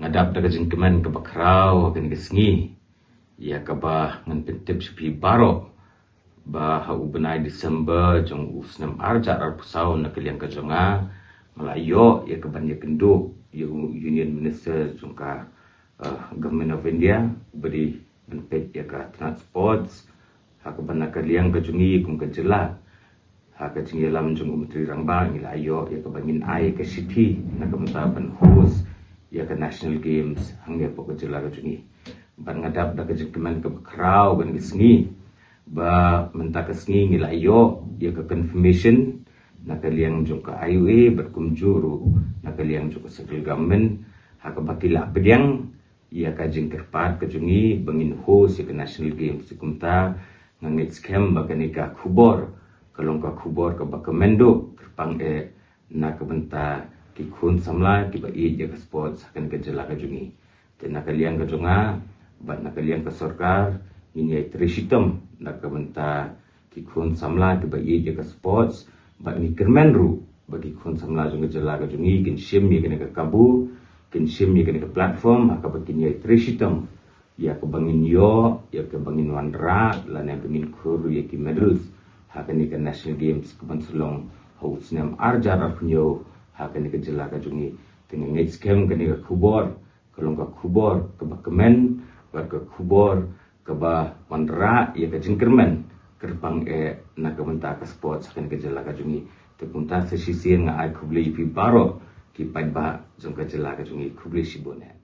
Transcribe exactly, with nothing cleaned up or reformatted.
Adap da ka jingkmen kaba khraw ha kane ka sngi, ïa kaba ngan pyntip sha phi baroh ba ha u bnai December jong u snem arhajar arphew saw, na ka liang ka jong nga, nga la ïoh ïa ka ban ïakynduh ïa u Union Minister jong ka, eh, Government of India, uba dei ban peit ïa ka tnat sports, ha kaba na ka liang ka jong ngi kum ka jylla, ha ka jingïalam jong u Myntri Rangbah, ngi la ïoh ïa kaba ngin ai ka shithi na ka bynta ban host ïa ka National Games hangne hapoh ka jylla ka jong ngi. Bad nga dap da ka jingkmen kaba khraw ha kane ka sngi ba mynta ka sngi ngi la ïoh ïa ka confirmation na ka liang jong ka I O A bad kumjuh ruh na ka liang jong ka central government, ha kaba ki la pdiang ïa ka jingkyrpad ka jong ngi ba ngin host ïa ka National Games. Te kumta nga ngeit skhem ba kane ka khubor ka long ka khubor kaba kmen duh kyrpang eh na ka bynta ki khun samla kiba ïeit ïa ka sports ha kane ka jylla ka jong ngi. Te na ka liang ka jong nga bad na ka liang ka sorkar, ngin ïai trei shitom na ka bynta ki khun samla kiba ïeit ïa ka sports, bad ngi kyrmen ruh ba ki khun samla jong ka jylla ka jong ngi kin shim ïa kane ka kabu, kin shim ïa kane ka platform ha kaba kin ïai trei shitom ïa kaba ngin ïoh, ïa kaba ngin wanrah lane ba ngin khur ïa ki medals ha kane ka National Games kaban sa long ha u snem arhajar arphew hynñiew ha kane ka jylla ka jong ngi. Te nga ngeit skhem kane ka khubor ka long ka khubor kaba kmen bad ka khubor kaba wanrah ïa ka jingkyrmen kyrpang eh na ka bynta ka sports ha kane ka jylla ka jong ngi. Te kumta sa shisien nga ai khublei ïa phi baroh ki paidbah jong ka jylla ka jong ngi. Khublei shibun eh.